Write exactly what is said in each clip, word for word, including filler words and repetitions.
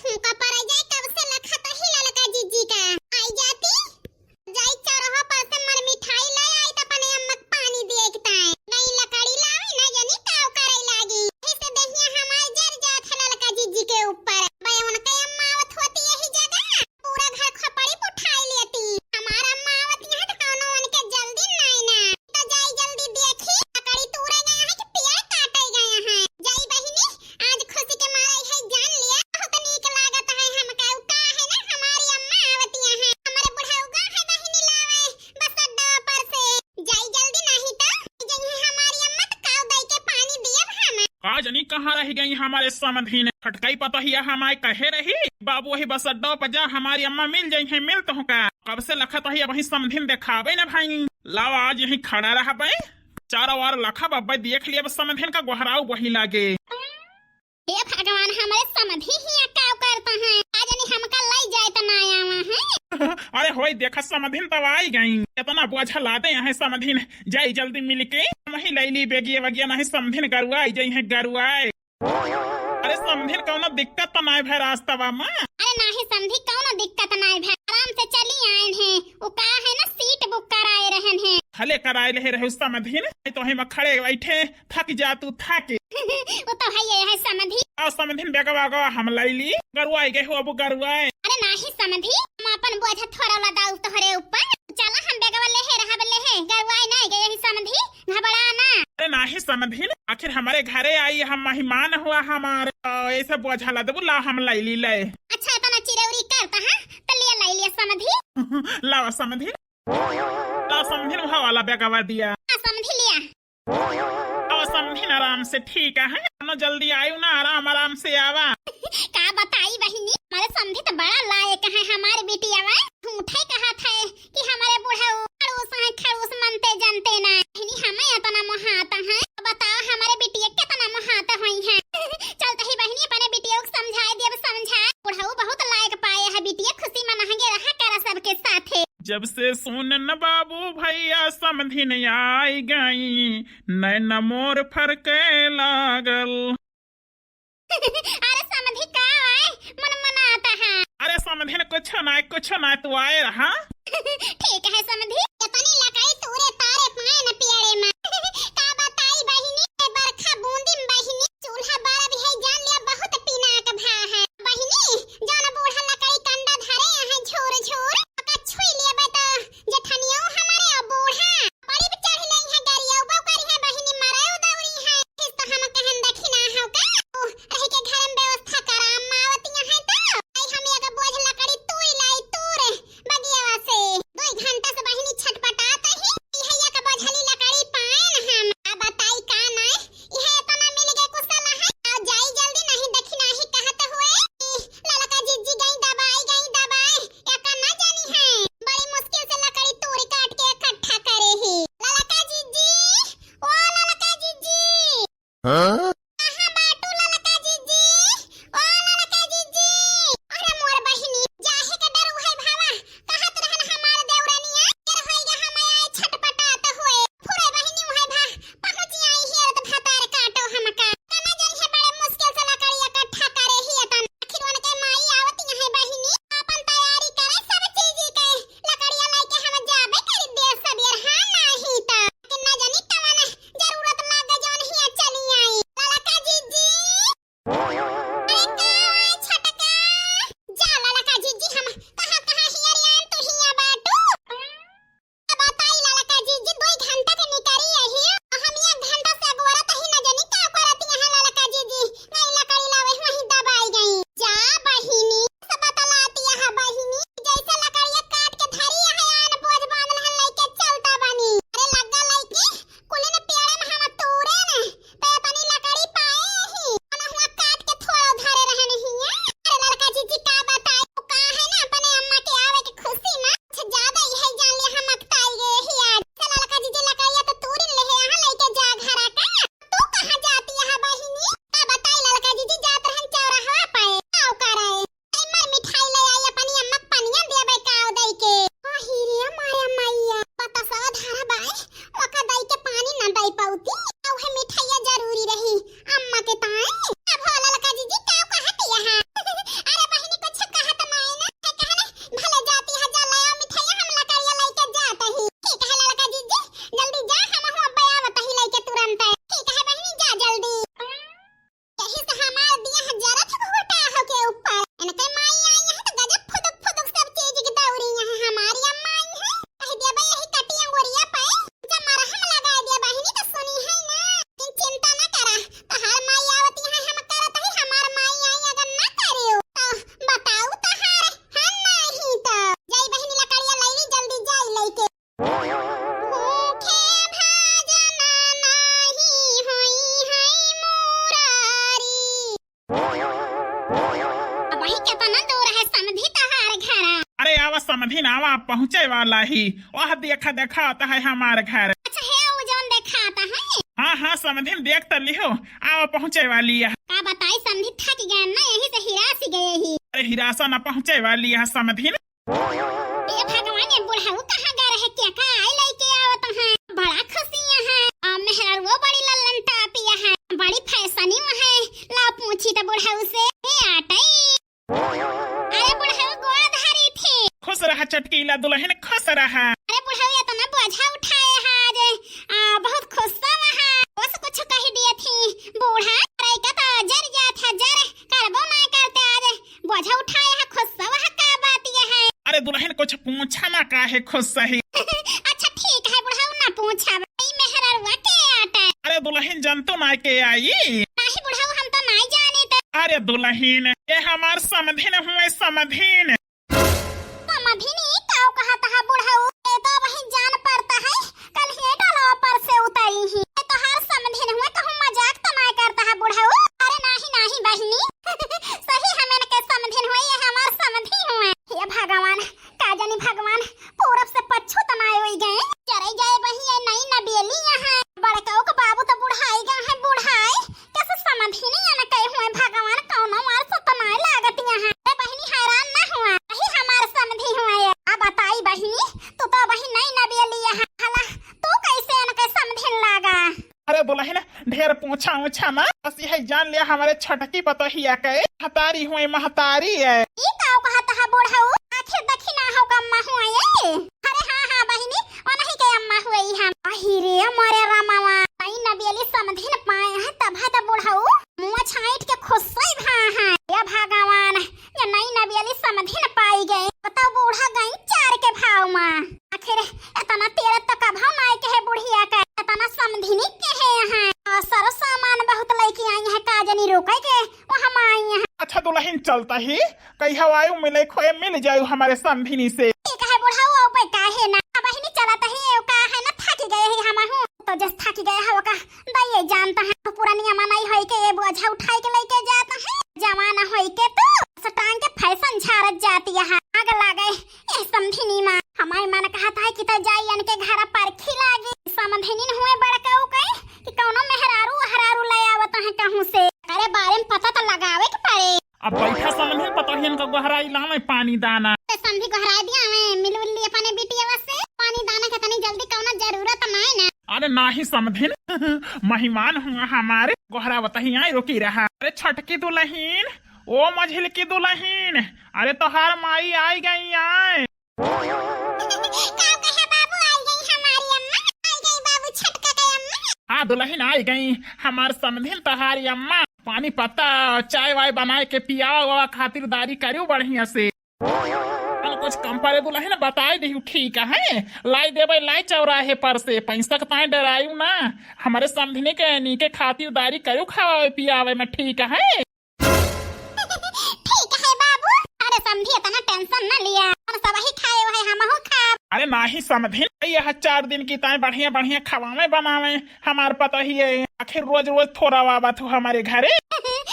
फूंका पड़ जाए, कब से लखत ही ललका जिज्जी का। आई जाती, जाई चौराहा पर से मर मिठाई ले आई त अपने अम्मा के पानी दिए के ताए। गई लकड़ी लावे, न जानी काव करे लागी। फिर से देहिया हमार जर जात है ललका जिज्जी के ऊपर। बे उनके अम्मा आवत होती यही जगह, पूरा घर खोपड़ी उठाई लेती। हमार अम्मा आवत यहाँ त कौनो उनके जल्दी नाई ना। तो जाई जल्दी देखी, लकड़ी तूरे गए हैं कि पेड़ काटे गए हैं। जाई बहिनी, आज खुशी के मारे है जान लिया, बहुत नीक लागत है हमका। उ का है ना, हमारी अम्मा आवतिया है, हमारे बुढ़ऊ गा है बहिनी लावे बस अड्डा पर से। जाई जल्दी, नहीं तो जइहे हमारी अम्मा त काव दई के पानी दियब हम। का जनी कहाँ रह गई हमारे समधिन? फटकई पतोहिया हमारे कहे रही, बाबू वही बस अड्डा पर जा, हमारी अम्मा मिल जइहे, मिल तो का। कब से लखत ही अब वही समधिन देखावे न भाई। लावा आज यहीं खड़ा रहबे, चारों ओर लखब अब्बे देख लिया, अब समधिन का गोहराऊ वही लागे। हे भगवान, हमरे समधी हिया का करता है? आज नहीं हमका लई जाए त ना आवा है। अरे होई, देखा समधिन तब आई गई। इतना बोझा लादे हैं समधिन, जाई जल्दी मिल के वही लैली बेगिया वगिया, नहीं समधिन गरुआई जइहे, गरुआई। अरे समधिन कौनो दिक्कत त नाय भय रास्ता बा माँ? अरे नाही समधी, कौनो दिक्कत नाय भय, आराम से चली आयन है। उ का है ना, सीट बुक कराए रहन है। हले कराए ले रहे समधिन, तो हम खड़े बैठे थक जा तू, थक। उ तो है ये है समधी। आओ समधिन, बेगवा गवा हम लैली, गरुआई गए हो अब गरुआए। अरे नाही समधी, हम अपन बोझा थोड़ा लदाऊ तोहरे ऊपर। चला हम बेगवा लेहे रहब लेहे, गरुआई नाही गए ही समधी, घबरा ना। अरे नाही समधिन, आखिर हमारे घरे आई, हम मेहमान हुआ हमार, अ, ऐसे बोझा लदबू, ला हम लैली ले। अच्छा, इतना चिरौरी करता है, तो लिया लैली समधी। लावा समधिन, ला समधिन, वहाँ वाला बेगवा दिया। हाँ समधी लिया। अब समधिन आराम से ठीक है, न जल्दी आयु ना, आराम आराम से आवा। का बताई बहिनी, हमारे समधी तो बड़ा लायक है हमारे बिटिया। झूठे कहत है कि हमारे बुढ़ऊ खड़ूस है, खड़ूस मनते जनते ना। बहिनी हमें इतना मोहात है, बताओ हमारे बिटिया कितना मोहात हुई है। चलते ही बहिनी अपने बिटिया को समझाए दिए, अब समझाए। बुढ़ऊ बहुत लायक पाए है बिटिया, खुशी मनाएंगे रहा करा सबके साथे। जब से सुन न बाबू भैया समधिन आई गई, नैन मोर फरके लागल। अरे समधी का आए, मन मनाता है। अरे समधिन कुछ ना, कुछ ना, तू आए रहा। ठीक है समधी। इतनी लकड़ी तूरे तारे पाए न पियड़े में। का बताई बहिनी, ए बरखा बूंदी में बहिनी, चूल्हा बारा भी है जान लिया, बहुत पिनाक भा है। बहिनी, जान बूढ़ा लकड़ी कंडा धरे हैं झोर झोर, ओका छुई लिया बे तो जेठनियो हमारे और बूढ़ा। बड़ी चढ़ लई है गरिया, वो करी है बहिनी मरे उदौरी है। फिर तो हम कहन देखी ना हो का, ओ, रही के घर में व्यवस्था करा, अम्मा आवती है तो। आई हम एक बोझ लकड़ी तूर लाई तूर बगियावा से। दो घंटा से बहिनी छ ई केतना दूर है समधी तहार घर? अरे आवा समधिन आवा, पहुँचे वाला ही। वह देखा देखात है हमार घर। अच्छा है वो जौन देखात है? हाँ हाँ समधिन देख त लिहो, आवा पहुँचे वाली है। का बताई समधी थक गए ना, यही से हिरास गए ही। अरे हिरासा ना पहुँचे वाली है समधिन। ये भगवान, ये बुढ़ऊ कहाँ गए रहे, के का आई लइके आवत हैं? बड़ा खुशियाँ हैं। आ, मेहरारू बड़ी लल्लन टापिया है, बड़ी फैशनी में है। ला पूछी त बुढ़ऊ से, ए आटई। अरे बुढ़ऊ गोड़ धरी थी। खुश रहा चटकीला दुलहिन, खुश रहा। अरे बुढ़ऊ इतना बोझा उठाए है आज, आ, बहुत खुश तो है। बस कुछ कह दिए थी बूढ़ा, अरे का तो जर जात है जर, करबो ना करते आज। बोझा उठाए है खुश सवा है, का बात ये है? अरे दुलहिन कुछ पूछा ना, काहे खुश सही? अच्छा ठीक है बुढ़ऊ ना पूछा, ई मेहररुआ के आटा? अरे दुलहिन जन तो ना के आई? नाही बुढ़ऊ हम तो ना जानी त। अरे दुलहिन ये हमार समधिन हुए, समधिन। समधिन ई काऊ कहत है बुढ़ऊ? ये तो वही जान पड़ता है, कल ये डलवा पर से उतरी ही। ये तोहार समधिन हुए, कहूँ मजाक तो ना करता है बुढ़ऊ? अरे नाही नाही बहिनी, सही हमें के समधिन हुए, ये हमार समधी हुए। हे भगवान, का जानी भगवान पूरब से पच्छू त ना होई गए। चरे जाए बही ये नई नबेली यहाँ। बड़कऊ के बाबू तो बुढ़ाई गए हैं, बुढ़ाई। कैसे समधिन यहाँ न कहे हुए भगवान, कौनो मार से तो ना लागत यहाँ। अरे बहिनी हैरान ना हुआ, यही हमार समधी हुए। अब बताई बहिनी, तू तो वही नई नबेली यहाँ। हला, तू कैसे इनके समधिन लागा? अरे दुलहिन, ढेर पूछा ऊछा ना, बस यही जान लिया हमरे छोटकी पतोहिया के महतारी हुई, महतारी है। ई काऊ कहत है बुढ़ऊ? आखिर दखिना हो कम्मा हुआ ये? अरे हाँ हाँ बहिनी, ओनही के अम्मा हुई हम। अही रे मोरे रामवा, आई नबेली समधिन पाए हैं तब है त बुढ़ऊ मुँह छाइट के खुश भा है। ये भगवान, ये नई नबेली समधिन पाई गए, बताओ बूढ़ा गई चार के भाव मा। आखिर इतना तेरत तो कभो नाई के है बुढ़िया का, इतना समधिनी के है यहाँ। और सरो सामान बहुत लेके आई है, का जनी रोके के वहाँ मा आई है। अच्छा दुलहिन चलता ही कहिया आयु मिले खोए मिल जायु हमारे समधिनी से। ठीक है बुढ़ऊ, अब काहे ना, अब बहिनी चलत ही, का है ना थक गए ही हम हूँ, तो जस थक गए हो का दइये जानता है, पुरानिया मनई होई के ये बोझा उठाई के लेके जाता है, जवान होई के तो सटांग के फैशन झारत जाती है। आग लागे ये समधिनी मा, हमारे मन कहता है कि तो जाई इनके घर परखी लागी। समधिनी हुए बड़कऊ कहे कि कौनो मेहरारू हरारू ले आवत है कहूँ से। अरे बारे में पता तो लगावे के पड़े। अब बैठा समधिन पतोहियन का गोहराई लावे पानी दाना। ते समधी गोहराई दिया मैं मिल उल्ली अपने बिटिया से पानी दाना के तनी जल्दी कौनो जरूरत नाई ना। अरे नाही समधिन, मेहमान हुआ हमारे, गोहरावत ही आए रुकी रहा। अरे छोटकी दुलहिन, ओ मझिलकी दुलहिन, अरे तोहार माई आई गई आए। का कहे बाबू, आई गई हमारी अम्मा, आई गई बाबू छोटका के अम्मा। हाँ दुलहिन आई गई हमार समधिन तोहारी अम्मा। पानी पत्ता चाय वाय बनाए के पियावा वावा खातिरदारी करियो बढ़िया से। हम कुछ कम परे दुलहिन बताए दिहु, ठीक है? लाई देबे लाई चौराहे पर से, पैसा के ताई डरायु ना। हमारे समधिनी के नीके खातिरदारी करियो खवावे पियावे में, ठीक है? ठीक है बाबू। अरे समधी इतना tension न लिया, हम सब ही खाए हुए हमहू खाब। अरे नाही समधिन, यह चार दिन की ताई बढ़िया बढ़िया खवावे बनावे। हमार पतोहिए, आखिर रोज रोज थोड़ा आवत हो हमारे घरे।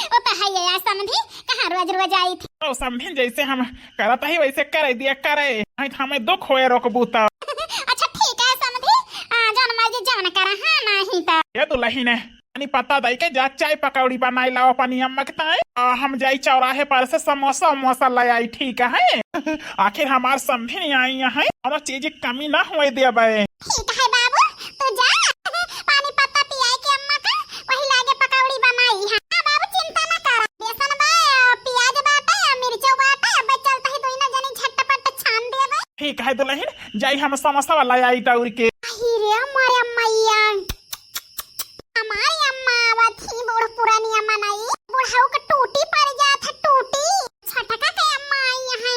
वो तो है ये यार समधी, कहाँ रोज रोज आई थी। तो समधिन जैसे हम करत ही वैसे करे दिया करे, नहीं तो हमें दुख होए रोकबू तो। अच्छा ठीक है समधी, आ, जौन मर्जी जौन करा, हाँ नहीं तो। ये दुलहिन है, पानी पत्ता दई के जा चाय पकौड़ी बनाई लाओ अपनी अम्मा के ताई। आ, हम जाई चौराहे पर से समोसा उमोसा ले आई, ठीक है? आखिर हमार समधिन आई है, कोनो चीज की कमी ना होए देबे। ठीक है बाबू, तू जा, पानी पत्ता पियाई के अम्मा का, वही लागे पकौड़ी बनाई है। हाँ बाबू, चिंता ना कर, बेसन बा, प्याज बाटे, मिर्चो बाटे, अब चलता ही दोनों जने झटपट छान देबे। ठीक है दुलहिन, जाई हम समोसा वाला आई दौड़ के। अही रे मोरे मैया, हमारी अम्मा आवत ही, बूढ़ पुरानी अम्मा नहीं, बुढ़ऊ का टूटी पड़ जात है, टूटी। छटका के अम्मा आई है,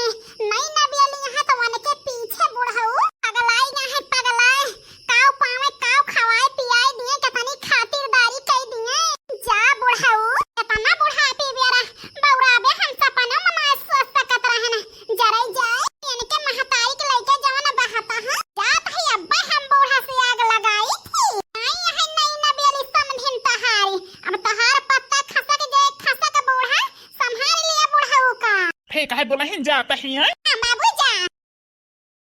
नई नबेली है, तो उनके पीछे बुढ़ऊ पगलाई है, पगलाई। काव पावे, काव खवाए, पियाए दिए, कितनी खातिरदारी कई दिए। जा बुढ़ऊ, कितना बुढ़ापी बेरा, बौराबे हम सपनों में ना सोच सकत रहन। जरई जाए, इनके महतारी के लइके जवन बहता है, जात ही अब्बे हम काहे बोला ही जाता ही है?